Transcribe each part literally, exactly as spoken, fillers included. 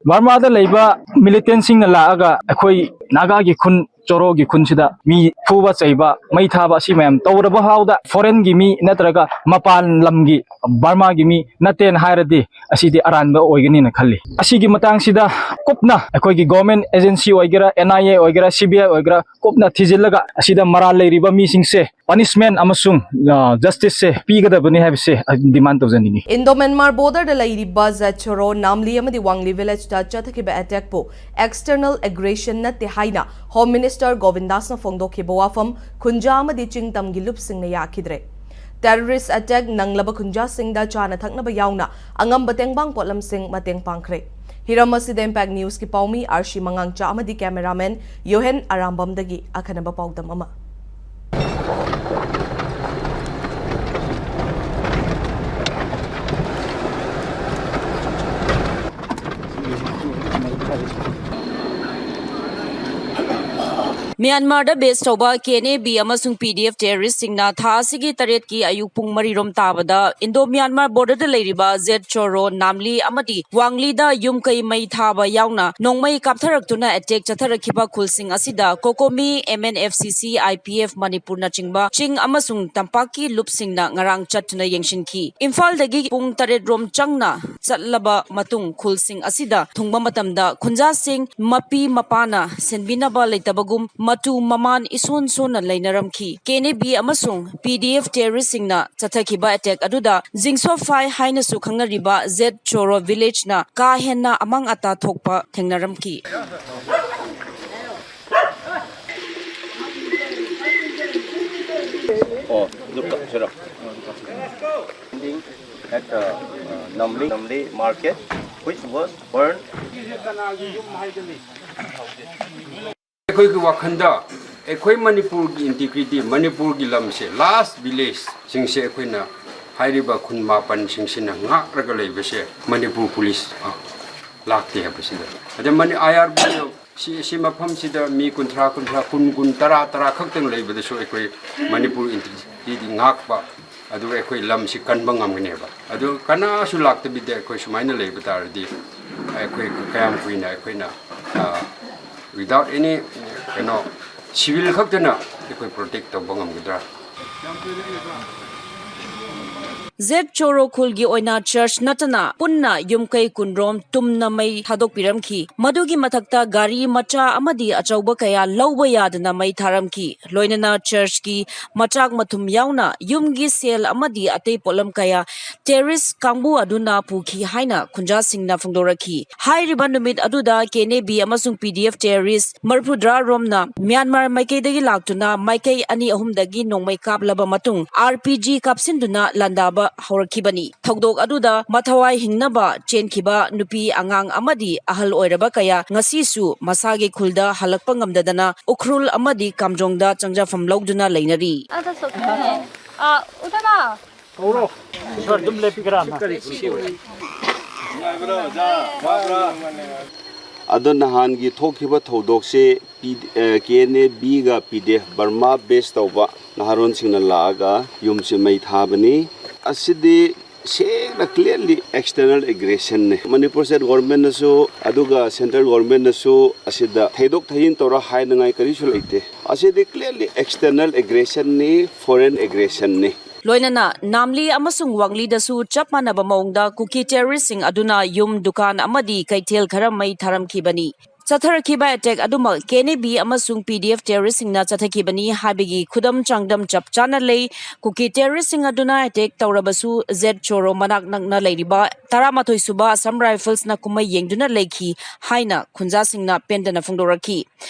ꯕꯔꯃꯥꯗ ꯂꯩꯕ ꯃꯤꯂꯤꯇꯦꯟꯁꯤꯡꯅ ꯂꯥꯛꯑꯒ ꯑꯩꯈꯣꯏ ꯅꯥꯒꯥꯒꯤ ꯈꯨꯟ, ꯆꯣꯔꯣꯒꯤ ꯈꯨꯟꯁꯤꯗ ꯃꯤ ꯐꯨꯕ ꯆꯩꯕ, ꯃꯩ ꯊꯥꯕ, ꯑꯁꯤ ꯃꯌꯥꯝ ꯇꯧꯔꯕ ꯐꯥꯎꯗ ꯐꯣꯔꯦꯟꯒꯤ ꯃꯤ ꯅꯠꯇ꯭ꯔꯒ ꯃꯄꯥꯟ ꯂꯝꯒꯤ, ꯕꯔꯃꯥꯒꯤ ꯃꯤ ꯅꯠꯇꯦꯅ ꯍꯥꯏꯔꯗꯤ ꯑꯁꯤꯗꯤ ꯑꯔꯥꯟꯕ ꯑꯣꯏꯒꯅꯤꯅ ꯈꯜꯂꯤ꯫ ꯑꯁꯤꯒꯤ ꯃꯇꯥꯡꯁꯤꯗ ꯀꯨꯞꯅ ꯑꯩꯈꯣꯏꯒꯤ ꯒꯣꯔꯃꯦꯟ ꯑꯦꯖꯦꯟꯁꯤ ꯑꯣꯏꯒꯦꯔꯥ, ꯑꯦꯟ ꯑꯥꯏ ꯑꯦ ꯑꯣꯏꯒꯦꯔꯥ, ꯁꯤ ꯕꯤ ꯑꯥꯏ ꯑꯣꯏꯒꯦꯔꯥ, ꯀꯨꯞꯅ ꯊꯤꯖꯤꯜꯂꯒ ꯑꯁꯤꯗ ꯃꯔꯥꯜ ꯂꯩꯔꯤꯕ ꯃꯤꯁꯤꯡꯁꯦ ꯄꯅꯤꯁꯃꯦꯟ ꯑꯃꯁꯨꯡ ꯖꯁꯇꯤꯁꯁꯦ ꯄꯤꯒꯗꯕꯅꯤ ꯍꯥꯏꯕꯁꯦ ꯗꯤꯃꯥꯟ ꯇꯧꯖꯅꯤꯡꯉꯤ꯫ ꯏꯟꯗꯣ ꯃ꯭ꯌꯥꯟꯃꯥꯔ ꯕꯣꯔꯗꯔꯗ ꯂꯩꯔꯤꯕ ꯖꯦꯠ ꯆꯣꯔꯣ, ꯅꯥꯝꯂꯤ ꯑꯃꯗꯤ ꯋꯥꯡꯂꯤ ꯚꯤꯂꯦꯖꯇ ꯆꯠꯊꯈꯤꯕ ꯑꯦꯇꯦꯛꯄꯨ ꯑꯦꯛꯁꯇꯔꯅꯦꯜ ꯑꯦꯒ꯭ꯔꯦꯁꯟ ꯅꯠꯇꯦ ꯍꯥꯏꯅ ꯍꯣꯝ ꯃꯤꯅꯤꯁꯇꯔ ꯒꯣꯕꯤꯟꯗꯥꯁꯅ ꯐꯣꯡꯗꯣꯛꯈꯤꯕ ꯋꯥꯐꯝ ꯈꯨꯟꯖꯥ ꯑꯃꯗꯤ ꯆꯤꯡꯇꯝꯒꯤ ꯂꯨꯞꯁꯤꯡꯅ ꯌꯥꯈꯤꯗ꯭ꯔꯦ꯫ ꯇꯦꯔꯣꯔꯤꯁ ꯑꯦꯇꯦꯛ ꯅꯪꯂꯕ ꯈꯨꯟꯖꯥꯁꯤꯡꯗ ꯆꯥꯅ ꯊꯛꯅꯕ ꯌꯥꯎꯅ ꯑꯉꯝꯕ ꯇꯦꯡꯕꯥꯡ ꯄꯣꯠꯂꯝꯁꯤꯡ ꯃꯇꯦꯡ ꯄꯥꯡꯈ꯭ꯔꯦ꯫ ꯍꯤꯔꯝ ꯑꯁꯤꯗ ꯏꯝꯄꯦꯛ ꯅ꯭ꯌꯨꯁꯀꯤ ꯄꯥꯎꯃꯤ ꯑꯥꯔ ꯁꯤ ꯃꯉꯥꯡꯆꯥ ꯑꯃꯗꯤ ꯀꯦꯃꯦꯔꯥꯃꯦꯟ ꯌꯣꯍꯦꯟ ꯑꯔꯥꯝꯕꯝꯗꯒꯤ ꯑꯈꯟꯅꯕ ꯄꯥꯎꯗꯝ ꯑꯃ꯫ ꯃ꯭ꯌꯥꯟꯃꯥꯔꯗ ꯕꯦꯁ ꯇꯧꯕ ꯀꯦ ꯑꯦꯟ ꯑꯦ ꯕꯤ ꯑꯃꯁꯨꯡ ꯄꯤ ꯗꯤ ꯑꯦꯐ ꯇꯦꯔꯣꯔꯤꯁꯁꯤꯡꯅ ꯊꯥ ꯑꯁꯤꯒꯤ ꯇꯔꯦꯠꯀꯤ ꯑꯌꯨꯛ ꯄꯨꯡ ꯃꯔꯤꯔꯣꯝ ꯇꯥꯕꯗ ꯏꯟꯗꯣ ꯃ꯭ꯌꯥꯟꯃꯥꯔ ꯕꯣꯔꯗꯔꯗ ꯂꯩꯔꯤꯕ ꯖꯦꯠ ꯆꯣꯔꯣ, ꯅꯥꯝꯂꯤ ꯑꯃꯗꯤ ꯋꯥꯡꯂꯤꯗ ꯌꯨꯝ ꯀꯩ ꯃꯩ ꯊꯥꯕ ꯌꯥꯎꯅ ꯅꯣꯡꯃꯩ ꯀꯥꯞꯊꯔꯛꯇꯨꯅ ꯑꯦꯇꯦꯛ ꯆꯠꯊꯔꯛꯈꯤꯕ ꯈꯨꯜꯁꯤꯡ ꯑꯁꯤꯗ ꯀꯣꯀꯣꯃꯤ ꯑꯦꯝ ꯑꯦꯟ ꯑꯦꯐ ꯁꯤ ꯁꯤ, ꯑꯥꯏ ꯄꯤ ꯑꯦꯐ ꯃꯅꯤꯄꯨꯔꯅꯆꯤꯡꯕ ꯆꯤꯡ ꯑꯃꯁꯨꯡ ꯇꯝꯄꯥꯛꯀꯤ ꯂꯨꯞꯁꯤꯡꯅ ꯉꯔꯥꯡ ꯆꯠꯇꯨꯅ ꯌꯦꯡꯁꯤꯟꯈꯤ꯫ ꯏꯝꯐꯥꯜꯗꯒꯤ ꯄꯨꯡ ꯇꯔꯦꯠ ꯔꯣꯝ ꯆꯪꯅ ꯆꯠꯂꯕ ꯃꯇꯨꯡ ꯈꯨꯜꯁꯤꯡ ꯑꯁꯤꯗ ꯊꯨꯡꯕ ꯃꯇꯝꯗ ꯈꯨꯟꯖꯥꯁꯤꯡ ꯃꯄꯤ ꯃꯄꯥꯅ ꯁꯦꯟꯕꯤꯅꯕ ꯂꯩꯇꯕꯒꯨꯝ ꯃꯇꯨ ꯃꯃꯥꯟ ꯏꯁꯣꯟ ꯁꯣꯟꯅ ꯂꯩꯅꯔꯝꯈꯤ꯫ ꯀꯦ ꯑꯦꯟ ꯑꯦ ꯕꯤ ꯑꯃꯁꯨꯡ ꯄꯤ ꯗꯤ ꯑꯦꯐ ꯇꯦꯔꯣꯔꯤꯁꯁꯤꯡꯅ ꯆꯠꯊꯈꯤꯕ ꯑꯦꯇꯦꯛ ꯑꯗꯨꯗ ꯖꯤꯡꯁꯣꯐꯥꯏ ꯍꯥꯏꯅꯁꯨ ꯈꯪꯅꯔꯤꯕ ꯖꯦꯠ ꯆꯣꯔꯣ ꯚꯤꯂꯦꯖꯅ ꯀꯥ ꯍꯦꯟꯅ ꯑꯃꯥꯡ ꯑꯇꯥ ꯊꯣꯛꯄ ꯊꯦꯡꯅꯔꯝꯈꯤ꯫ Oh, look up, shut up. At uh, uh, Namli, Namli market, which was burned. ꯑꯩꯈꯣꯏꯒꯤ ꯋꯥꯈꯜꯗ ꯑꯩꯈꯣꯏ ꯃꯅꯤꯄꯨꯔꯒꯤ ꯏꯟꯇꯤꯒ꯭ꯔꯤꯇꯤ, ꯃꯅꯤꯄꯨꯔꯒꯤ ꯂꯝꯁꯦ, ꯂꯥꯁ ꯚꯤꯂꯦꯖꯁꯤꯡꯁꯦ ꯑꯩꯈꯣꯏꯅ ꯍꯥꯏꯔꯤꯕ ꯈꯨꯟ ꯃꯥꯄꯟꯁꯤꯡꯁꯤꯅ ꯉꯥꯛꯂꯒ ꯂꯩꯕꯁꯦ ꯃꯅꯤꯄꯨꯔ ꯄꯨꯂꯤꯁ ꯂꯥꯛꯇꯦ ꯍꯥꯏꯕꯁꯤꯗ꯫ ꯑꯗ ꯃꯅꯤ-, ꯑꯥꯏ ꯑꯥꯔ ꯕꯤ ꯑꯦꯐ ꯁꯤ, ꯁꯤ ꯃꯐꯝꯁꯤꯗ ꯃꯤ ꯀꯨꯟꯊ꯭ꯔꯥ, ꯀꯨꯟꯊ꯭ꯔꯥ, ꯀꯨꯟ, ꯀꯨꯟ, ꯇꯔꯥ, ꯇꯔꯥ ꯈꯛꯇꯪ ꯂꯩꯕꯗꯁꯨ ꯑꯩꯈꯣꯏ ꯃꯅꯤꯄꯨꯔ ꯏꯟꯇꯤꯒ꯭ꯔꯤꯇꯤꯗꯤ ꯉꯥꯛꯄ ꯑꯗꯨꯒ ꯑꯩꯈꯣꯏ ꯂꯝꯁꯤ ꯀꯟꯕ ꯉꯝꯒꯅꯦꯕ꯫ ꯑꯗꯨ ꯀꯅꯥꯁꯨ ꯂꯥꯛꯇꯕꯤꯗ ꯑꯩꯈꯣꯏ ꯁꯨꯃꯥꯏꯅ ꯂꯩꯕ ꯇꯥꯔꯗꯤ ꯑꯩꯈꯣꯏ ꯀꯌꯥꯝ ꯀꯨꯏꯅ ꯑꯩꯈꯣꯏꯅ, without any, ꯀꯩꯅꯣ, civil ꯈꯛꯇꯅ ꯑꯩꯈꯣꯏ protect ꯇꯧꯕ ꯉꯝꯒꯗ꯭ꯔꯥ? ꯖꯦꯠ ꯆꯣꯔꯣ ꯈꯨꯜꯒꯤ ꯑꯣꯏꯅ church ꯅꯠꯇꯅ ꯄꯨꯟꯅ ꯌꯨꯝ ꯀꯩ ꯀꯨꯟꯔꯣꯝ ꯇꯨꯝꯅ ꯃꯩ ꯊꯥꯗꯣꯛꯄꯤꯔꯝꯈꯤ꯫ ꯃꯗꯨꯒꯤ ꯃꯊꯛꯇ ꯒꯥꯔꯤ ꯃꯆꯥ ꯑꯃꯗꯤ ꯑꯆꯧꯕ ꯀꯌꯥ ꯂꯧꯕ ꯌꯥꯗꯅ ꯃꯩ ꯊꯥꯔꯝꯈꯤ꯫ ꯂꯣꯏꯅꯅ church ꯀꯤ ꯃꯆꯥꯛ ꯃꯊꯨꯝ ꯌꯥꯎꯅ ꯌꯨꯝꯒꯤ ꯁꯦꯜ ꯑꯃꯗꯤ ꯑꯇꯩ ꯄꯣꯠꯂꯝ ꯀꯌꯥ terrorist ꯀꯥꯡꯕꯨ ꯑꯗꯨꯅ ꯄꯨꯈꯤ ꯍꯥꯏꯅ ꯈꯨꯟꯖꯥꯁꯤꯡꯅ ꯐꯣꯡꯗꯣꯔꯛꯈꯤ꯫ ꯍꯥꯏꯔꯤꯕ ꯅꯨꯃꯤꯠ ꯑꯗꯨꯗ K N A B ꯑꯃꯁꯨꯡ P D F terrorist ꯃꯔꯤꯐꯨꯇꯔꯥ ꯔꯣꯝꯅ ꯃ꯭ꯌꯥꯟꯃꯥꯔ ꯃꯥꯏꯀꯩꯗꯒꯤ ꯂꯥꯛꯇꯨꯅ ꯃꯥꯏꯀꯩ ꯑꯅꯤ ꯑꯍꯨꯝꯗꯒꯤ ꯅꯣꯡꯃꯩ ꯀꯥꯞꯂꯕ ꯃꯇꯨꯡ R P G ꯀꯥꯞꯁꯤꯟꯗꯨꯅ ꯂꯥꯟꯗꯥꯕ ꯍꯧꯔꯛꯈꯤꯕꯅꯤ꯫ ꯊꯧꯗꯣꯛ ꯑꯗꯨꯗ ꯃꯊꯋꯥꯏ ꯍꯤꯡꯅꯕ ꯆꯦꯟꯈꯤꯕ ꯅꯨꯄꯤ, ꯑꯉꯥꯡ ꯑꯃꯗꯤ ꯑꯍꯜ ꯑꯣꯏꯔꯕ ꯀꯌꯥ ꯉꯁꯤꯁꯨ ꯃꯁꯥꯒꯤ ꯈꯨꯜꯗ ꯍꯜꯂꯛꯄ ꯉꯝꯗꯗꯅ ꯎꯈ꯭ꯔꯨꯜ ꯑꯃꯗꯤ ꯀꯥꯝꯖꯣꯡꯗ ꯆꯪꯖꯐꯝ ꯂꯧꯗꯨꯅ ꯂꯩꯅꯔꯤ꯫ ꯑꯗ ꯁꯣꯛꯈꯤꯕꯅꯦ꯫ ꯑ, ꯎꯗꯅ꯫ ꯀꯧꯔꯣ꯫ ꯏꯁꯣꯔ ꯑꯗꯨꯝ ꯂꯦꯞꯄꯤꯒ꯭ꯔꯥ ꯑꯃ? ꯑꯗꯣ ꯅꯍꯥꯟꯒꯤ ꯊꯣꯛꯈꯤꯕ ꯊꯧꯗꯣꯛꯁꯦ ꯀꯦ ꯑꯦꯟ ꯑꯦ ꯕꯤꯒ P D F Burma base ꯇꯧꯕ ꯅꯍꯥꯔꯣꯟꯁꯤꯡꯅ ꯂꯥꯛꯑꯒ ꯌꯨꯝꯁꯦ ꯃꯩ ꯊꯥꯕꯅꯤ꯫ ꯑꯁꯤꯗꯤ ꯁꯦꯡꯅ clearly external aggressionꯅꯦ꯫ ꯃꯅꯤꯄꯨꯔ state governmentꯅꯁꯨ ꯑꯗꯨꯒ central governmentꯅꯁꯨ ꯑꯁꯤꯗ ꯊꯩꯗꯣꯛ ꯊꯩꯖꯤꯟ ꯇꯧꯔ ꯍꯥꯏꯅꯉꯥꯏ ꯀꯔꯤꯁꯨ ꯂꯩꯇꯦ꯫ ꯑꯁꯤꯗꯤ clearly external aggressionꯅꯤ, foreign aggressionꯅꯤ꯫ ꯂꯣꯏꯅꯅ ꯅꯥꯝꯂꯤ ꯑꯃꯁꯨꯡ ꯋꯥꯡꯂꯤꯗꯁꯨ ꯆꯞ ꯃꯥꯟꯅꯕ ꯃꯑꯣꯡꯗ ꯀꯨꯀꯤ terroristꯁꯤꯡ ꯑꯗꯨꯅ ꯌꯨꯝ, ꯗꯨꯀꯥꯟ ꯑꯃꯗꯤ ꯀꯩꯊꯦꯜ ꯈꯔ ꯃꯩ ꯊꯥꯔꯝꯈꯤꯕꯅꯤ꯫ ꯆꯠꯊꯔꯛꯈꯤꯕ attack ꯑꯗꯨꯃꯛ ꯀꯦ ꯑꯦꯟ ꯑꯦ ꯕꯤ ꯑꯃꯁꯨꯡ ꯄꯤ ꯗꯤ ꯑꯦꯐ terroristꯁꯤꯡꯅ ꯆꯠꯊꯈꯤꯕꯅꯤ ꯍꯥꯏꯕꯒꯤ ꯈꯨꯗꯝ ꯆꯥꯡꯗꯝ ꯆꯞ ꯆꯥꯅ ꯂꯩ꯫ ꯀꯨꯀꯤ terroristꯁꯤꯡ ꯑꯗꯨꯅ attack ꯇꯧꯔꯕꯁꯨ ꯖꯦꯠ ꯆꯣꯔꯣ ꯃꯅꯥꯛ ꯅꯛꯅ ꯂꯩꯔꯤꯕ ꯇꯔꯥꯃꯥꯊꯣꯏ ꯁꯨꯕ Assam Riflesꯅ ꯀꯨꯝꯍꯩ ꯌꯦꯡꯗꯨꯅ ꯂꯩꯈꯤ ꯍꯥꯏꯅ ꯈꯨꯟꯖꯥꯁꯤꯡꯅ ꯄꯦꯟꯗꯅ ꯐꯣꯡꯗꯣꯔꯛꯈꯤ꯫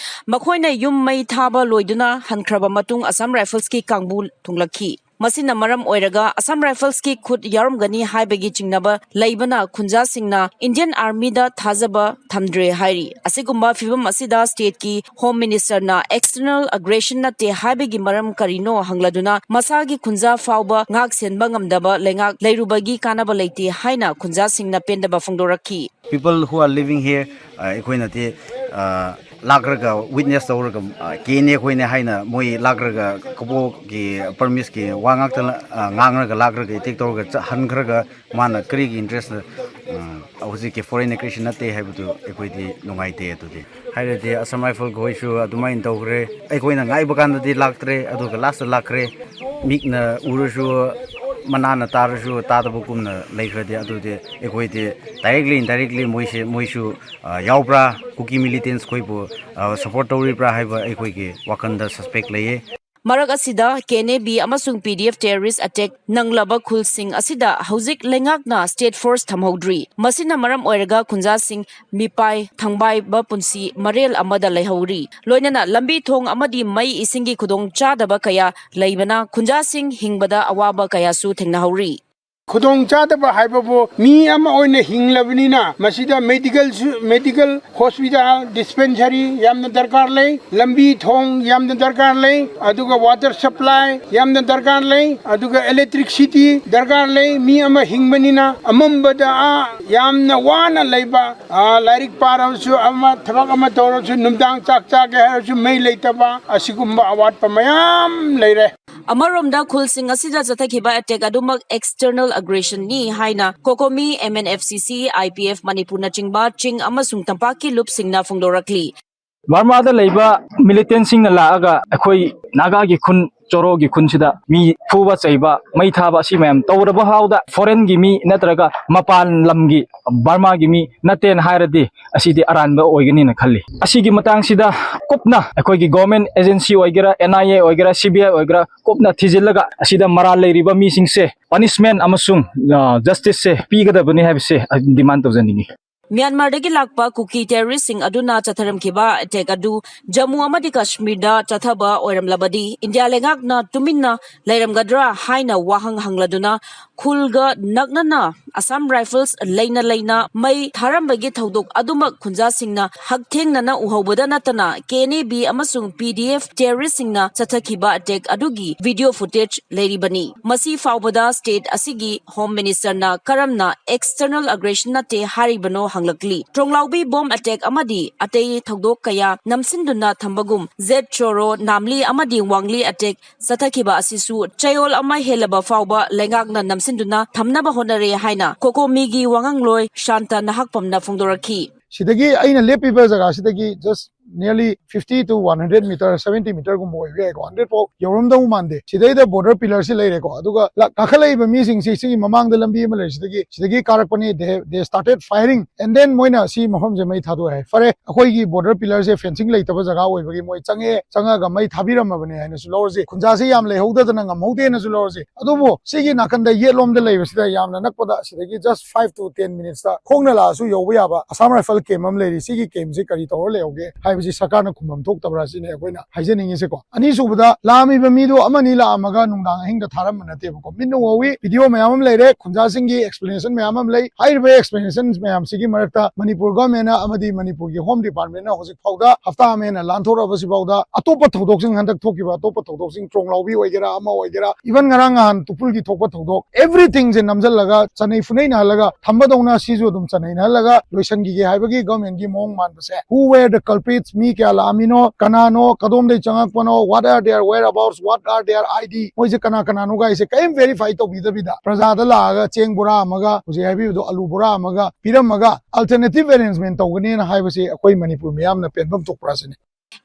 ꯃꯈꯣꯏꯅ ꯌꯨꯝ ꯃꯩ ꯊꯥꯕ ꯂꯣꯏꯗꯨꯅ ꯍꯟꯈ꯭ꯔꯕ ꯃꯇꯨꯡ Assam Riflesꯀꯤ ꯀꯥꯡꯕꯨ ꯊꯨꯡꯂꯛꯈꯤ꯫ ꯃꯁꯤꯅ ꯃꯔꯝ ꯑꯣꯏꯔꯒ Assam Riflesꯀꯤ ꯈꯨꯠ ꯌꯥꯎꯔꯝꯒꯅꯤ ꯍꯥꯏꯕꯒꯤ ꯆꯤꯡꯅꯕ ꯂꯩꯕꯅ ꯈꯨꯟꯖꯥꯁꯤꯡꯅ Indian Armyꯗ ꯊꯥꯖꯕ ꯊꯝꯗ꯭ꯔꯦ ꯍꯥꯏꯔꯤ꯫ ꯑꯁꯤꯒꯨꯝꯕ ꯐꯤꯚꯝ ꯑꯁꯤꯗ stateꯀꯤ Home Ministerꯅ external aggression ꯅꯠꯇꯦ ꯍꯥꯏꯕꯒꯤ ꯃꯔꯝ ꯀꯔꯤꯅꯣ ꯍꯪꯂꯗꯨꯅ ꯃꯁꯥꯒꯤ ꯈꯨꯟꯖꯥ ꯐꯥꯎꯕ ꯉꯥꯛ ꯁꯦꯟꯕ ꯉꯝꯗꯕ ꯂꯩꯉꯥꯛ ꯂꯩꯔꯨꯕꯒꯤ ꯀꯥꯟꯅꯕ ꯂꯩꯇꯦ ꯍꯥꯏꯅ ꯈꯨꯟꯖꯥꯁꯤꯡꯅ ꯄꯦꯟꯗꯕ ꯐꯣꯡꯗꯣꯔꯛꯈꯤ꯫ People who are living here, ꯑ, ꯑꯩꯈꯣꯏꯅꯗꯤ, ꯑ, ꯂꯥꯛꯂꯒ ꯋꯤꯠꯅꯦꯁ ꯇꯧꯔꯒ, ꯑ, ꯀꯦ ꯑꯦꯟ ꯑꯦ ꯈꯣꯏꯅꯦ ꯍꯥꯏꯅ ꯃꯣꯏ ꯂꯥꯛꯂꯒ ꯀꯕꯣꯛꯀꯤ ꯄꯔꯃꯤꯁꯀꯤ ꯋꯥ ꯉꯥꯛꯇ, ꯑ, ꯉꯥꯡꯂꯒ ꯂꯥꯛꯂꯒ ꯑꯦꯇꯦꯛ ꯇꯧꯔꯒ ꯆꯠꯍꯟꯈ꯭ꯔꯒ ꯃꯥꯅ ꯀꯔꯤꯒꯤ ꯏꯟꯇꯔꯦꯁꯅ, ꯑ, ꯍꯧꯖꯤꯛꯀꯤ ꯐꯣꯔꯦꯟ ꯑꯦꯒ꯭ꯔꯦꯁꯟ ꯅꯠꯇꯦ ꯍꯥꯏꯕꯗꯨ ꯑꯩꯈꯣꯏꯗꯤ ꯅꯨꯡꯉꯥꯏꯇꯦ꯫ ꯑꯗꯨꯗꯤ ꯍꯥꯏꯔꯗꯤ ꯑꯁꯥꯝ ꯔꯥꯏꯐꯜ ꯈꯣꯏꯁꯨ ꯑꯗꯨꯃꯥꯏꯅ ꯇꯧꯈ꯭ꯔꯦ, ꯑꯩꯈꯣꯏꯅ ꯉꯥꯏꯕ ꯀꯥꯟꯗꯗꯤ ꯂꯥꯛꯇ꯭ꯔꯦ, ꯑꯗꯨꯒ ꯂꯥꯁꯇ ꯂꯥꯛꯈ꯭ꯔꯦ꯫ ꯃꯤꯠꯅ ꯎꯔꯁꯨ, ꯃꯅꯥꯅ ꯇꯥꯔꯁꯨ ꯇꯥꯗꯕꯒꯨꯝꯅ ꯂꯩꯈ꯭ꯔꯗꯤ ꯑꯗꯨꯗꯤ ꯑꯩꯈꯣꯏꯗꯤ ꯗꯥꯏꯔꯦꯛꯂꯤ ꯏꯟꯗꯥꯏꯔꯦꯛꯂꯤ ꯃꯣꯏꯁꯦ, ꯃꯣꯏꯁꯨ, ꯑ, ꯌꯥꯎꯕ꯭ꯔꯥ, ꯀꯨꯀꯤ ꯃꯤꯂꯤꯇꯦꯟꯁ ꯈꯣꯏꯕꯨ, ꯑ, ꯁꯄꯣꯔꯠ ꯇꯧꯔꯤꯕ꯭ꯔꯥ ꯍꯥꯏꯕ ꯑꯩꯈꯣꯏꯒꯤ ꯋꯥꯈꯜꯗ ꯁꯁꯄꯦꯛ ꯂꯩꯌꯦ꯫ ꯃꯔꯛ ꯑꯁꯤꯗ ꯀꯦ ꯑꯦꯟ ꯑꯦ ꯕꯤ ꯑꯃꯁꯨꯡ ꯄꯤ ꯗꯤ ꯑꯦꯐ ꯇꯦꯔꯣꯔꯤꯁ ꯑꯦꯇꯦꯛ ꯅꯪꯂꯕ ꯈꯨꯜꯁꯤꯡ ꯑꯁꯤꯗ ꯍꯧꯖꯤꯛ ꯂꯩꯉꯥꯛꯅ ꯁ꯭ꯇꯦꯠ ꯐꯣꯔꯁ ꯊꯝꯍꯧꯗ꯭ꯔꯤ꯫ ꯃꯁꯤꯅ ꯃꯔꯝ ꯑꯣꯏꯔꯒ ꯈꯨꯟꯖꯥꯁꯤꯡ ꯃꯤꯄꯥꯏ ꯊꯪꯕꯥꯏꯕ ꯄꯨꯟꯁꯤ ꯃꯔꯦꯜ ꯑꯃꯗ ꯂꯩꯍꯧꯔꯤ꯫ ꯂꯣꯏꯅꯅ ꯂꯝꯕꯤ ꯊꯣꯡ ꯑꯃꯗꯤ ꯃꯩ ꯏꯁꯤꯡꯒꯤ ꯈꯨꯗꯣꯡ ꯆꯥꯗꯕ ꯀꯌꯥ ꯂꯩꯕꯅ ꯈꯨꯟꯖꯥꯁꯤꯡ ꯍꯤꯡꯕꯗ ꯑꯋꯥꯕ ꯀꯌꯥꯁꯨ ꯊꯦꯡꯅꯍꯧꯔꯤ꯫ ꯈꯨꯗꯣꯡ ꯆꯥꯗꯕ ꯍꯥꯏꯕꯕꯨ ꯃꯤ ꯑꯃ ꯑꯣꯏꯅ ꯍꯤꯡꯂꯕꯅꯤꯅ ꯃꯁꯤꯗ ꯃꯦꯗꯤꯀꯦꯜꯁꯨ, ꯃꯦꯗꯤꯀꯦꯜ ꯍꯣꯁꯄꯤꯇꯥꯜ, ꯗꯤꯁꯄꯦꯟꯁꯔꯤ ꯌꯥꯝꯅ ꯗꯔꯀꯥꯔ ꯂꯩ, ꯂꯝꯕꯤ ꯊꯣꯡ ꯌꯥꯝꯅ ꯗꯔꯀꯥꯔ ꯂꯩ, ꯑꯗꯨꯒ ꯋꯥꯇꯔ ꯁꯄ꯭ꯂꯥꯏ ꯌꯥꯝꯅ ꯗꯔꯀꯥꯔ ꯂꯩ, ꯑꯗꯨꯒ ꯏꯂꯦꯛꯇ꯭ꯔꯤꯛꯁꯤꯇꯤ ꯗꯔꯀꯥꯔ ꯂꯩ꯫ ꯃꯤ ꯑꯃ ꯍꯤꯡꯕꯅꯤꯅ ꯑꯃꯝꯕꯗ, ꯑꯥ, ꯌꯥꯝꯅ ꯋꯥꯅ ꯂꯩꯕ, ꯑꯥ, ꯂꯥꯏꯔꯤꯛ ꯄꯥꯔꯕꯁꯨ ꯑꯃ, ꯊꯕꯛ ꯑꯃ ꯇꯧꯔꯁꯨ ꯅꯨꯡꯗꯥꯡ ꯆꯥꯛ ꯆꯥꯒꯦ ꯍꯥꯏꯔꯁꯨ ꯃꯩ ꯂꯩꯇꯕ, ꯑꯁꯤꯒꯨꯝꯕ ꯑꯋꯥꯠꯄ ꯃꯌꯥꯝ ꯂꯩꯔꯦ꯫ ꯑꯃꯔꯣꯝꯗ ꯈꯨꯜꯁꯤꯡ ꯑꯁꯤꯗ ꯆꯠꯊꯈꯤꯕ ꯑꯦꯇꯦꯛ ꯑꯗꯨꯃꯛ ꯑꯦꯛꯁꯇꯔꯅꯦꯜ ꯑꯦꯒ꯭ꯔꯦꯁꯟꯅꯤ ꯍꯥꯏꯅ ꯀꯣꯀꯣꯃꯤ, ꯑꯦꯝ ꯑꯦꯟ ꯑꯦꯐ ꯁꯤ ꯁꯤ, ꯑꯥꯏ ꯄꯤ ꯑꯦꯐ ꯃꯅꯤꯄꯨꯔꯅꯆꯤꯡꯕ ꯆꯤꯡ ꯑꯃꯁꯨꯡ ꯇꯝꯄꯥꯛꯀꯤ ꯂꯨꯞꯁꯤꯡꯅ ꯐꯣꯡꯗꯣꯔꯛꯂꯤ꯫ ꯕꯔꯃꯥꯗ ꯂꯩꯕ ꯃꯤꯂꯤꯇꯦꯟꯁꯤꯡꯅ ꯂꯥꯛꯑꯒ ꯑꯩꯈꯣꯏ ꯅꯥꯒꯥꯒꯤ ꯈꯨꯟ, ꯆꯣꯔꯣꯒꯤ ꯈꯨꯟꯁꯤꯗ ꯃꯤ ꯐꯨꯕ ꯆꯩꯕ, ꯃꯩ ꯊꯥꯕ, ꯑꯁꯤ ꯃꯌꯥꯝ ꯇꯧꯔꯕ ꯐꯥꯎꯗ ꯐꯣꯔꯦꯟꯒꯤ ꯃꯤ ꯅꯠꯇ꯭ꯔꯒ ꯃꯄꯥꯟ ꯂꯝꯒꯤ, ꯕꯔꯃꯥꯒꯤ ꯃꯤ ꯅꯠꯇꯦꯅ ꯍꯥꯏꯔꯗꯤ ꯑꯁꯤꯗꯤ ꯑꯔꯥꯟꯕ ꯑꯣꯏꯒꯅꯤꯅ ꯈꯜꯂꯤ꯫ ꯑꯁꯤꯒꯤ ꯃꯇꯥꯡꯁꯤꯗ ꯀꯨꯞꯅ ꯑꯩꯈꯣꯏꯒꯤ ꯒꯣꯔꯃꯦꯟ ꯑꯦꯖꯦꯟꯁꯤ ꯑꯣꯏꯒꯦꯔꯥ, ꯑꯦꯟ ꯑꯥꯏ ꯑꯦ ꯑꯣꯏꯒꯦꯔꯥ, ꯁꯤ ꯕꯤ ꯑꯥꯏ ꯑꯣꯏꯒꯦꯔꯥ, ꯀꯨꯞꯅ ꯊꯤꯖꯤꯜꯂꯒ ꯑꯁꯤꯗ ꯃꯔꯥꯜ ꯂꯩꯔꯤꯕ ꯃꯤꯁꯤꯡꯁꯦ ꯄꯅꯤꯁꯃꯦꯟ ꯑꯃꯁꯨꯡ, ꯑ, ꯖꯁꯇꯤꯁꯁꯦ ꯄꯤꯒꯗꯕꯅꯤ ꯍꯥꯏꯕꯁꯦ ꯑꯩ ꯗꯤꯃꯥꯟ ꯇꯧꯖꯅꯤꯡꯉꯤ꯫ ꯃ꯭ꯌꯥꯟꯃꯥꯔꯗꯒꯤ ꯂꯥꯛꯄ ꯀꯨꯀꯤ ꯇꯦꯔꯣꯔꯤꯁꯁꯤꯡ ꯑꯗꯨꯅ ꯆꯠꯊꯔꯝꯈꯤꯕ ꯑꯦꯇꯦꯛ ꯑꯗꯨ ꯖꯝꯃꯨ ꯑꯃꯗꯤ ꯀꯥꯁꯃꯤꯔꯗ ꯆꯠꯊꯕ ꯑꯣꯏꯔꯝꯂꯕꯗꯤ ꯏꯟꯗꯤꯌꯥ ꯂꯩꯉꯥꯛꯅ ꯇꯨꯃꯤꯟꯅ ꯂꯩꯔꯝꯒꯗ꯭ꯔꯥ ꯍꯥꯏꯅ ꯋꯥꯍꯪ ꯍꯪꯂꯗꯨꯅ ꯈꯨꯜꯒ ꯅꯛꯅꯅ ꯑꯁꯥꯝ ꯔꯥꯏꯐꯜꯁ ꯂꯩꯅ ꯂꯩꯅ ꯃꯩ ꯊꯥꯔꯝꯕꯒꯤ ꯊꯧꯗꯣꯛ ꯑꯗꯨꯃꯛ ꯈꯨꯟꯖꯥꯁꯤꯡꯅ ꯍꯛꯊꯦꯡꯅꯅ ꯎꯍꯧꯕꯗ ꯅꯠꯇꯅ ꯀꯦ ꯑꯦꯟ ꯑꯦ ꯕꯤ ꯑꯃꯁꯨꯡ ꯄꯤ ꯗꯤ ꯑꯦꯐ ꯇꯦꯔꯣꯔꯤꯁꯁꯤꯡꯅ ꯆꯠꯊꯈꯤꯕ ꯑꯦꯇꯦꯛ ꯑꯗꯨꯒꯤ ꯚꯤꯗꯤꯑꯣ ꯐꯨꯇꯦꯖ ꯂꯩꯔꯤꯕꯅꯤ꯫ ꯃꯁꯤ ꯐꯥꯎꯕꯗ ꯁ꯭ꯇꯦꯠ ꯑꯁꯤꯒꯤ ꯍꯣꯝ ꯃꯤꯅꯤꯁꯇꯔꯅ ꯀꯔꯝꯅ ꯑꯦꯛꯁꯇꯔꯅꯦꯜ ꯑꯦꯒ꯭ꯔꯦꯁꯟ ꯅꯠꯇꯦ ꯍꯥꯏꯔꯤꯕꯅꯣ ꯍꯪꯂꯛꯂꯤ꯫ ꯇ꯭ꯔꯣꯡꯂꯥꯎꯕꯤ ꯕꯣꯝ ꯑꯦꯇꯦꯛ ꯑꯃꯗꯤ ꯑꯇꯩ ꯊꯧꯗꯣꯛ ꯀꯌꯥ ꯅꯝꯁꯤꯟꯗꯨꯅ ꯊꯝꯕꯒꯨꯝ ꯖꯦꯠ ꯆꯣꯔꯣ, ꯅꯥꯝꯂꯤ ꯑꯃꯗꯤ ꯋꯥꯡꯂꯤ ꯑꯦꯇꯦꯛ ꯆꯠꯊꯈꯤꯕ ꯑꯁꯤꯁꯨ ꯆꯌꯣꯜ ꯑꯃ ꯍꯦꯜꯂꯕ ꯐꯥꯎꯕ ꯂꯩꯉꯥꯛꯅ ꯅꯝꯁꯤꯟꯗꯨꯅ ꯊꯝꯅꯕ ꯍꯣꯠꯅꯔꯦ ꯍꯥꯏꯅ ꯀꯣꯀꯣꯃꯤꯒꯤ ꯋꯥꯉꯥꯡꯂꯣꯏ ꯁꯥꯟꯇ ꯅꯍꯥꯛꯄꯝꯅ ꯐꯣꯡꯗꯣꯔꯛꯈꯤ꯫ ꯁꯤꯗꯒꯤ ꯑꯩꯅ ꯂꯦꯞꯄꯤꯕ ꯖꯒꯥꯁꯤꯗꯒꯤ just nearly fifty to one hundred meter, seventy meter ꯒꯨꯝꯕ ꯑꯣꯏꯕ ꯌꯥꯏꯀꯣ, hundred ꯐꯥꯎ ꯌꯧꯔꯝꯗꯧ ꯃꯥꯟꯗꯦ꯫ ꯁꯤꯗꯩꯗ border pillar ꯁꯤ ꯂꯩꯔꯦꯀꯣ, ꯑꯗꯨꯒ ꯂ-, ꯀꯥꯈꯠꯂꯛꯏꯕ ꯃꯤꯁꯤꯡꯁꯤ ꯁꯤꯒꯤ ꯃꯃꯥꯡꯗ ꯂꯝꯕꯤ ꯑꯃ ꯂꯩꯔꯤ, ꯁꯤꯗꯒꯤ, ꯁꯤꯗꯒꯤ ꯀꯥꯔꯛꯄꯅꯤ꯫ They, they started firing and then ꯃꯣꯏꯅ ꯁꯤ ꯃꯐꯝꯁꯦ ꯃꯩ ꯊꯥꯗꯣꯛꯑꯦ ꯍꯥꯏ꯫ ꯐꯔꯦ, ꯑꯩꯈꯣꯏꯒꯤ border pillar ꯁꯦ fencing ꯂꯩꯇꯕ ꯖꯒꯥ ꯑꯣꯏꯕꯒꯤ ꯃꯣꯏ ꯆꯪꯉꯛꯑꯦ, ꯆꯪꯉꯒ ꯃꯩ ꯊꯥꯕꯤꯔꯝꯃꯕꯅꯦ ꯍꯥꯏꯅꯁꯨ ꯂꯧꯔꯁꯤ꯫ ꯈꯨꯟꯖꯥꯁꯤ ꯌꯥꯝ ꯂꯩꯍꯧꯗꯗꯅ ꯉꯝꯍꯧꯗꯦꯅꯁꯨ ꯂꯧꯔꯁꯤ꯫ ꯑꯗꯨꯕꯨ ꯁꯤꯒꯤ ꯅꯥꯀꯟꯗ ꯌꯦꯠꯂꯣꯝꯗ ꯂꯩꯕꯁꯤꯗ ꯌꯥꯝꯅ ꯅꯛꯄꯗ ꯁꯤꯗꯒꯤ just five to ten minutes ꯇ ꯈꯣꯡꯅ ꯂꯥꯛꯑꯁꯨ ꯌꯧꯕ ꯌꯥꯕ Assam Rifle camp ꯑꯃ ꯂꯩꯔꯤ꯫ ꯁꯤꯒꯤ camp ꯁꯤ ꯀꯔꯤ ꯇꯧꯔ ꯂꯩꯍꯧꯒꯦ ꯍꯥꯏꯕꯁꯤ ꯁꯔꯀꯥꯔꯅ ꯈꯨꯝꯐꯝ ꯊꯣꯛꯇꯕ꯭ꯔꯥ ꯁꯤꯅꯤ ꯑꯩꯈꯣꯏꯅ ꯍꯥꯏꯖꯅꯤꯡꯉꯤꯁꯦꯀꯣ꯫ ꯑꯅꯤꯁꯨꯕꯗ, ꯂꯥꯛꯑꯝꯃꯤꯕ ꯃꯤꯗꯣ ꯑꯃꯅꯤ ꯂꯥꯛꯑꯝꯃꯒ ꯅꯨꯡꯗꯥꯡ ꯑꯍꯤꯡꯗ ꯊꯥꯔꯝꯕ ꯅꯠꯇꯦꯕꯀꯣ꯫ ꯃꯤꯠꯅ ꯎꯍꯧꯋꯤ, video ꯃꯌꯥꯝ ꯑꯃ ꯂꯩꯔꯦ, ꯈꯨꯟꯖꯥꯁꯤꯡꯒꯤ explanation ꯃꯌꯥꯝ ꯑꯃ ꯂꯩ꯫ ꯍꯥꯏꯔꯤꯕ explanation ꯃꯌꯥꯝꯁꯤꯒꯤ ꯃꯔꯛꯇ ꯃꯅꯤꯄꯨꯔ government ꯅ ꯑꯃꯗꯤ ꯃꯅꯤꯄꯨꯔꯒꯤ Home Department ꯅ ꯍꯧꯖꯤꯛ ꯐꯥꯎꯗ, ꯍꯞꯇꯥ ꯑꯃ ꯍꯦꯟꯅ ꯂꯥꯟꯊꯣꯔꯛꯑꯕꯁꯤ ꯐꯥꯎꯗ, ꯑꯇꯣꯞꯄ ꯊꯧꯗꯣꯛꯁꯤꯡ, ꯍꯟꯗꯛ ꯊꯣꯛꯈꯤꯕ ꯑꯇꯣꯞꯄ ꯊꯧꯗꯣꯛꯁꯤꯡ, ꯇ꯭ꯔꯣꯡꯂꯥꯎꯕꯤ ꯑꯣꯏꯒꯦꯔꯥ, ꯑꯃ ꯑꯣꯏꯒꯦꯔꯥ, even ꯉꯔꯥꯡ ꯅꯍꯥꯟ ꯇꯨꯄꯨꯜꯒꯤ ꯊꯣꯛꯄ ꯊꯧꯗꯣꯛ, everything ꯁꯦ ꯅꯝꯁꯤꯜꯂꯒ ꯆꯅꯩ ꯐꯨꯅꯩꯅꯍꯜꯂꯒ ꯊꯝꯕꯗꯧꯅ ꯁꯤꯁꯨ ꯑꯗꯨꯝ ꯆꯅꯩꯅꯍꯜꯂꯒ ꯂꯣꯏꯁꯤꯟꯈꯤꯒꯦ ꯍꯥꯏꯕꯒꯤ government ꯀꯤ ꯃꯑꯣꯡ ꯃꯥꯟꯕꯁꯦ, who were the culprits, ꯃꯤ ꯀꯌꯥ ꯂꯥꯛꯑꯝꯃꯤꯅꯣ, ꯀꯅꯥꯅꯣ, ꯀꯗꯣꯝꯗꯩ ꯆꯪꯉꯛꯄꯅꯣ, what are their whereabouts, what are their I D, ꯃꯣꯏꯁꯦ ꯀꯅꯥ ꯀꯅꯥꯅꯣ ꯒꯥꯏꯁꯦ ꯀꯔꯤꯝ verify ꯇꯧꯕꯤꯗꯕꯤꯗ, ꯄ꯭ꯔꯖꯥꯗ ꯂꯥꯛꯑꯒ ꯆꯦꯡ ꯕꯣꯔꯥ ꯑꯃꯒ, ꯍꯧꯖꯤꯛ ꯍꯥꯏꯕꯤꯕꯗꯣ ꯑꯂꯨ ꯕꯣꯔꯥ ꯑꯃꯒ ꯄꯤꯔꯝꯃꯒ alternative arrangement ꯇꯧꯒꯅꯤꯅ ꯍꯥꯏꯕꯁꯤ ꯑꯩꯈꯣꯏ ꯃꯅꯤꯄꯨꯔ ꯃꯤꯌꯥꯝꯅ ꯄꯦꯟꯐꯝ ꯊꯣꯛꯄ꯭ꯔꯥ ꯁꯤꯅꯤ꯫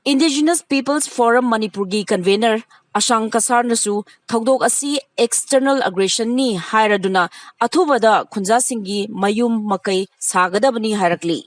Indigenous Peoples Forum ꯃꯅꯤꯄꯨꯔꯒꯤ convener ꯑꯁꯥꯡ ꯀꯁꯥꯔꯅꯁꯨ ꯊꯧꯗꯣꯛ ꯑꯁꯤ external aggression ꯅꯤ ꯍꯥꯏꯔꯗꯨꯅ ꯑꯊꯨꯕꯗ ꯈꯨꯟꯖꯥꯁꯤꯡꯒꯤ ꯃꯌꯨꯝ ꯃꯀꯩ ꯁꯥꯒꯗꯕꯅꯤ ꯍꯥꯏꯔꯛꯂꯤ꯫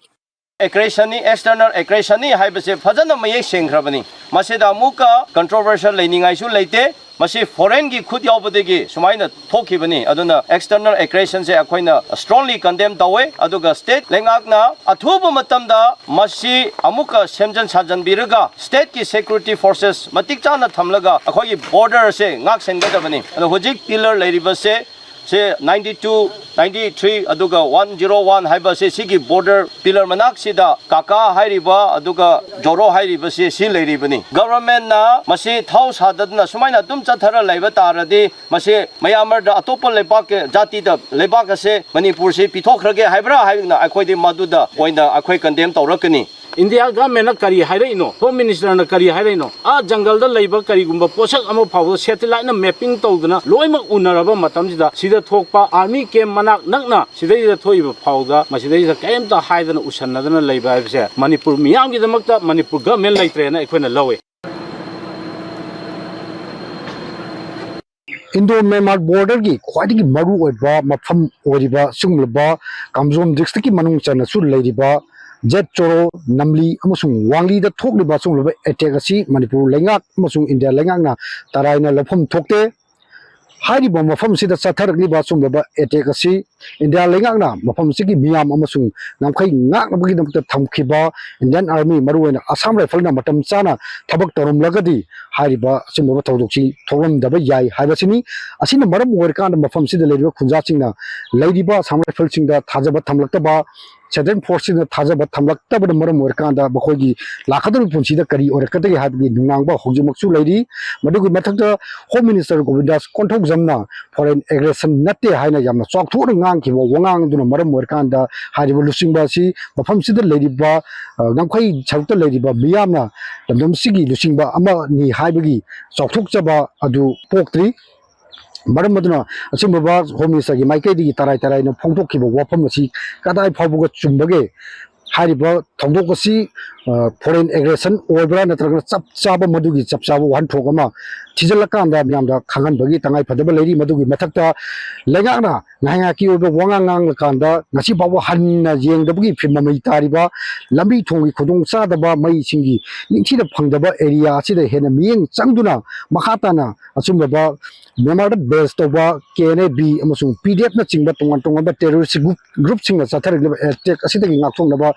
Aggression ꯅꯤ, external aggression ꯅꯤ ꯍꯥꯏꯕꯁꯦ ꯐꯖꯅ ꯃꯌꯦꯛ ꯁꯦꯡꯈ꯭ꯔꯕꯅꯤ꯫ ꯃꯁꯤꯗ ꯑꯃꯨꯛꯀ controversial ꯂꯩꯅꯤꯡꯉꯥꯏꯁꯨ ꯂꯩꯇꯦ꯫ ꯃꯁꯤ foreign ꯒꯤ ꯈꯨꯠ ꯌꯥꯎꯕꯗꯒꯤ ꯁꯨꯃꯥꯏꯅ ꯊꯣꯛꯈꯤꯕꯅꯤ꯫ ꯑꯗꯨꯅ external aggression ꯁꯦ ꯑꯩꯈꯣꯏꯅ strongly condemn ꯇꯧꯋꯦ꯫ ꯑꯗꯨꯒ state ꯂꯩꯉꯥꯛꯅ ꯑꯊꯨꯕ ꯃꯇꯝꯗ ꯃꯁꯤ ꯑꯃꯨꯛꯀ ꯁꯦꯝꯖꯤꯟ ꯁꯥꯖꯤꯟꯕꯤꯔꯒ state ꯀꯤ security forces ꯃꯇꯤꯛ ꯆꯥꯅ ꯊꯝꯂꯒ ꯑꯩꯈꯣꯏꯒꯤ border ꯁꯦ ꯉꯥꯛ ꯁꯦꯟꯒꯗꯕꯅꯤ꯫ ꯑꯗꯣ ꯍꯧꯖꯤꯛ pillar ꯂꯩꯔꯤꯕꯁꯦ ꯁꯦ ninety two, ninety three ꯑꯗꯨꯒ one zero one ꯍꯥꯏꯕꯁꯦ ꯁꯤꯒꯤ border pillar ꯃꯅꯥꯛꯁꯤꯗ ꯀꯥꯀꯥ ꯍꯥꯏꯔꯤꯕ ꯑꯗꯨꯒ ꯖꯣꯔꯣ ꯍꯥꯏꯔꯤꯕꯁꯦ ꯁꯤ ꯂꯩꯔꯤꯕꯅꯤ꯫ Governmentꯅ ꯃꯁꯤ ꯊꯧ ꯁꯥꯗꯗꯅ ꯁꯨꯃꯥꯏꯅ ꯑꯗꯨꯝ ꯆꯠꯊꯔ ꯂꯩꯕ ꯇꯥꯔꯗꯤ ꯃꯁꯤ ꯃꯌꯥꯝꯃꯔꯗ ꯑꯇꯣꯞꯄ ꯂꯩꯕꯥꯛꯀꯤ ꯖꯥꯇꯤꯗ ꯂꯩꯕꯥꯛ ꯑꯁꯦ ꯃꯅꯤꯄꯨꯔꯁꯤ ꯄꯤꯊꯣꯛꯈ꯭ꯔꯒꯦ ꯍꯥꯏꯕ꯭ꯔꯥ ꯍꯥꯏꯅ ꯑꯩꯈꯣꯏꯗꯤ ꯃꯗꯨꯗ ꯑꯣꯏꯅ ꯑꯩꯈꯣꯏ condemn ꯇꯧꯔꯛꯀꯅꯤ꯫ India governmentꯅ ꯀꯔꯤ ꯍꯥꯏꯔꯛꯏꯅꯣ? Home Ministerꯅ ꯀꯔꯤ ꯍꯥꯏꯔꯛꯏꯅꯣ? ꯑꯥ ꯖꯪꯒꯜꯗ ꯂꯩꯕ ꯀꯔꯤꯒꯨꯝꯕ ꯄꯣꯠꯁꯛ ꯑꯃ ꯐꯥꯎꯕ satelliteꯅ mapping ꯇꯧꯗꯅ ꯂꯣꯏꯅꯃꯛ ꯎꯅꯔꯕ ꯃꯇꯝꯁꯤꯗ ꯁꯤꯗ ꯊꯣꯛꯄ army camp ꯃꯅꯥꯛ ꯅꯛꯅ ꯁꯤꯗꯩꯁꯤꯗ ꯊꯣꯛꯏꯕ ꯐꯥꯎꯗ ꯃꯁꯤꯗꯩꯁꯤꯗ ꯀꯔꯤꯝꯇ ꯍꯥꯏꯗꯅ ꯎꯁꯟꯅꯗꯅ ꯂꯩꯕ ꯍꯥꯏꯕꯁꯦ ꯃꯅꯤꯄꯨꯔ ꯃꯤꯌꯥꯝꯒꯤꯗꯃꯛꯇ ꯃꯅꯤꯄꯨꯔ government ꯂꯩꯇ꯭ꯔꯦꯅ ꯑꯩꯈꯣꯏꯅ ꯂꯧꯏ꯫ Indo Myanmar borderꯒꯤ ꯈ꯭ꯋꯥꯏꯗꯒꯤ ꯃꯔꯨꯑꯣꯏꯕ ꯃꯐꯝ ꯑꯣꯏꯔꯤꯕ ꯁꯤꯒꯨꯝꯂꯕ ꯀꯥꯝꯖꯣꯟ districtꯀꯤ ꯃꯅꯨꯡ ꯆꯟꯅꯁꯨ ꯂꯩꯔꯤꯕ ꯖꯦꯠ ꯆꯣꯔꯣ, ꯅꯝꯂꯤ ꯑꯃꯁꯨꯡ ꯋꯥꯡꯂꯤꯗ ꯊꯣꯛꯂꯤꯕ ꯁꯤꯒꯨꯝꯂꯕ attack ꯑꯁꯤ ꯃꯅꯤꯄꯨꯔ ꯂꯩꯉꯥꯛ ꯑꯃꯁꯨꯡ ꯏꯟꯗꯤꯌꯥ ꯂꯩꯉꯥꯛꯅ ꯇꯔꯥꯏꯅ ꯂꯧꯐꯝ ꯊꯣꯛꯇꯦ꯫ ꯍꯥꯏꯔꯤꯕ ꯃꯐꯝꯁꯤꯗ ꯆꯠꯊꯔꯛꯂꯤꯕ ꯁꯤꯒꯨꯝꯂꯕ attack ꯑꯁꯤ ꯏꯟꯗꯤꯌꯥ ꯂꯩꯉꯥꯛꯅ ꯃꯐꯝ ꯑꯁꯤꯒꯤ ꯃꯤꯌꯥꯝ ꯑꯃꯁꯨꯡ ꯉꯝꯈꯩ ꯉꯥꯛꯅꯕꯒꯤꯗꯃꯛꯇ ꯊꯝꯈꯤꯕ Indian Army, ꯃꯔꯨꯑꯣꯏꯅ Assam Rifleꯅ ꯃꯇꯝ ꯆꯥꯅ ꯊꯕꯛ ꯇꯧꯔꯝꯂꯒꯗꯤ ꯍꯥꯏꯔꯤꯕ ꯑꯆꯨꯝꯕ ꯊꯧꯗꯣꯛꯁꯤ ꯊꯣꯛꯂꯝꯗꯕ ꯌꯥꯏ ꯍꯥꯏꯕꯁꯤꯅꯤ꯫ ꯑꯁꯤꯅ ꯃꯔꯝ ꯑꯣꯏꯔꯀꯥꯟꯗ ꯃꯐꯝꯁꯤꯗ ꯂꯩꯔꯤꯕ ꯈꯨꯟꯖꯥꯁꯤꯡꯅ ꯂꯩꯔꯤꯕ Assam Rifleꯁꯤꯡꯗ ꯊꯥꯖꯕ ꯊꯝꯂꯛꯇꯕ, Central Forceꯁꯤꯡꯗ ꯊꯥꯖꯕ ꯊꯝꯂꯛꯇꯕꯅ ꯃꯔꯝ ꯑꯣꯏꯔꯀꯥꯟꯗ ꯃꯈꯣꯏꯒꯤ ꯂꯥꯛꯀꯗꯧꯔꯤꯕ ꯄꯨꯟꯁꯤꯗ ꯀꯔꯤ ꯑꯣꯏꯔꯛꯀꯗꯒꯦ ꯍꯥꯏꯕꯒꯤ ꯅꯨꯡꯅꯥꯡꯕ ꯍꯧꯖꯤꯛꯃꯛꯁꯨ ꯂꯩꯔꯤ꯫ ꯃꯗꯨꯒꯤ ꯃꯊꯛꯇ Home Minister ꯒꯣꯕꯤꯟꯗꯥꯁ ꯀꯣꯟꯊꯧꯖꯝꯅ foreign aggression ꯅꯠꯇꯦ ꯍꯥꯏꯅ ꯌꯥꯝꯅ ꯆꯥꯎꯊꯣꯛꯅ ꯉꯥꯡꯈꯤꯕ ꯋꯥꯉꯥꯡ ꯑꯗꯨꯅ ꯃꯔꯝ ꯑꯣꯏꯔꯀꯥꯟꯗ ꯍꯥꯏꯔꯤꯕ ꯂꯨꯆꯤꯡꯕ ꯑꯁꯤ ꯃꯐꯝꯁꯤꯗ ꯂꯩꯔꯤꯕ, ꯑ, ꯉꯝꯈꯩ ꯁꯔꯨꯛꯇ ꯂꯩꯔꯤꯕ ꯃꯤꯌꯥꯝꯅ ꯂꯝꯗꯝꯁꯤꯒꯤ ꯂꯨꯆꯤꯡꯕ ꯑꯃꯅꯤ ꯍꯥꯏꯕꯒꯤ ꯆꯥꯎꯊꯣꯛꯆꯕ ꯑꯗꯨ ꯄꯣꯛꯇ꯭ꯔꯤ꯫ ꯃꯔꯝ ꯑꯗꯨꯅ ꯑꯆꯨꯝꯕ Home Ministerꯒꯤ ꯃꯥꯏꯀꯩꯗꯒꯤ ꯇꯔꯥꯏ ꯇꯔꯥꯏꯅ ꯐꯣꯡꯗꯣꯛꯈꯤꯕ ꯋꯥꯐꯝ ꯑꯁꯤ ꯀꯗꯥꯏ ꯐꯥꯎꯕꯒ ꯆꯨꯝꯕꯒꯦ? ꯍꯥꯏꯔꯤꯕ ꯊꯧꯗꯣꯛ ꯑꯁꯤ, ꯑ, foreign aggression ꯑꯣꯏꯕ꯭ꯔꯥ ꯅꯠꯇ꯭ꯔꯒꯅ ꯆꯞ ꯆꯥꯕ ꯃꯗꯨꯒꯤ ꯆꯞ ꯆꯥꯕ ꯋꯥꯍꯟꯊꯣꯛ ꯑꯃ ꯊꯤꯖꯤꯜꯂꯀꯥꯟꯗ ꯃꯤꯌꯥꯝꯗ ꯈꯪꯍꯟꯕꯒꯤ ꯇꯉꯥꯏ ꯐꯗꯕ ꯂꯩꯔꯤ꯫ ꯃꯗꯨꯒꯤ ꯃꯊꯛꯇ ꯂꯩꯉꯥꯛꯅ ꯉꯥꯏꯍꯥꯛ ꯉꯥꯏꯍꯥꯛꯀꯤ ꯑꯣꯏꯕ ꯋꯥꯉꯥꯡ ꯉꯥꯡꯂꯀꯥꯟꯗ ꯉꯁꯤ ꯐꯥꯎꯕ ꯍꯟꯅ ꯌꯦꯡꯗꯕꯒꯤ ꯐꯤ-, ꯃꯃꯩ ꯇꯥꯔꯤꯕ ꯂꯝꯕꯤ ꯊꯣꯡꯒꯤ ꯈꯨꯗꯣꯡꯆꯥꯗꯕ, ꯃꯩꯁꯤꯡꯒꯤ ꯅꯤꯡꯊꯤꯅ ꯐꯪꯗꯕ area ꯑꯁꯤꯗ ꯍꯦꯟꯅ ꯃꯤꯠꯌꯦꯡ ꯆꯪꯗꯨꯅ ꯃꯈꯥ ꯇꯥꯅ ꯑꯆꯨꯝꯕ Myanmarꯗ base ꯇꯧꯕ K N A B ꯑꯃꯁꯨꯡ P D Fꯅꯆꯤꯡꯕ ꯇꯣꯉꯥꯟ ꯇꯣꯉꯥꯟꯕ terrorist group, groupꯁꯤꯡꯅ ꯆꯠꯊꯔꯛꯂꯤꯕ attack ꯑꯁꯤꯗꯒꯤ ꯉꯥꯛꯊꯣꯛꯅꯕ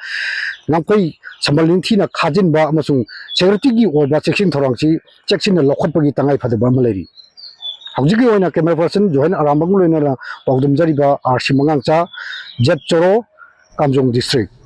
ꯉꯝꯈꯩ ꯁꯝꯕꯜ ꯅꯤꯡꯊꯤꯅ ꯈꯥꯖꯤꯟꯕ ꯑꯃꯁꯨꯡ securityꯒꯤ ꯑꯣꯏꯕ ꯆꯦꯛꯁꯤꯟ ꯊꯧꯔꯥꯡꯁꯤ ꯆꯦꯛꯁꯤꯟꯅ ꯂꯧꯈꯠꯄꯒꯤ ꯇꯉꯥꯏ ꯐꯗꯕ ꯑꯃ ꯂꯩꯔꯤ꯫ ꯍꯧꯖꯤꯛꯀꯤ ꯑꯣꯏꯅ camera person ꯖꯣꯍꯦꯟ ꯑꯔꯥꯝꯕꯝꯒ ꯂꯣꯏꯅꯅ ꯄꯥꯎꯗꯝꯖꯔꯤꯕ ꯑꯥꯔ ꯁꯤ ꯃꯉꯥꯡꯆꯥ, ꯖꯦꯠ ꯆꯣꯔꯣ, ꯀꯥꯝꯖꯣꯡ district꯫